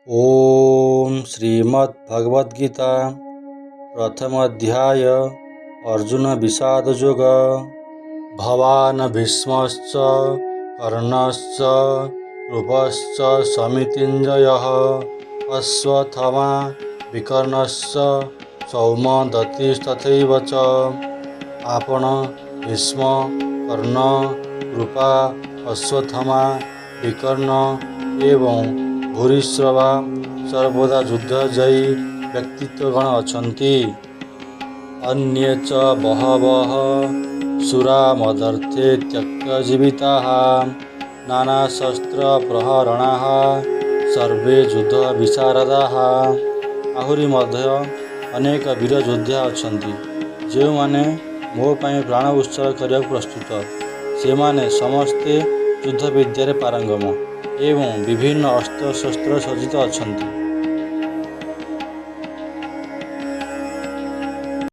ଓଁ ଶ୍ରୀମଦ୍ ଭଗବଦ୍ ଗୀତା, ପ୍ରଥମ ଅଧ୍ୟାୟ, ଅର୍ଜୁନ ବିଷାଦ ଯୋଗ। ଭବାନ ଭୀଷ୍ମଶ୍ଚ କର୍ଣ୍ଣଶ୍ଚ କୃପଶ୍ଚ ସମିତିଞ୍ଜୟଃ ଅଶ୍ୱତ୍ଥାମା ବିକର୍ଣ୍ଣଶ୍ଚ ସୌମଦତ୍ତିସ୍ତଥୈବ ଚ। ଆପଣ ଭୀଷ୍ମ, କର୍ଣ୍ଣ, କୃପା, ଅଶ୍ୱତ୍ଥାମା, ବିକର୍ଣ୍ଣ ଏବଂ ଭୂରିଶ୍ରବା ସର୍ବଦା ଯୁଦ୍ଧଜୟୀ ବ୍ୟକ୍ତିତ୍ୱଗଣ ଅଛନ୍ତି। ଅନ୍ୟେ ଚ ବହବଃ ଶୂରା ମଦର୍ଥେ ତ୍ୟକ୍ତଜୀବିତାଃ ନାନାଶସ୍ତ୍ରପ୍ରହରଣାः ସର୍ବେ ଯୁଦ୍ଧବିଶାରଦାଃ। ଆହୁରି ମଧ୍ୟ ଅନେକ ବୀର ଯୋଦ୍ଧା ଅଛନ୍ତି, ଯେଉଁମାନେ ମୋ ପାଇଁ ପ୍ରାଣ ଉତ୍ସର୍ଗ କରିବାକୁ ପ୍ରସ୍ତୁତ। ସେମାନେ ସମସ୍ତେ ଯୁଦ୍ଧବିଦ୍ୟାରେ ପାରଙ୍ଗମ ଏବଂ ବିଭିନ୍ନ ଅସ୍ତ୍ରଶସ୍ତ୍ରରେ ସଜ୍ଜିତ ଅଛନ୍ତି।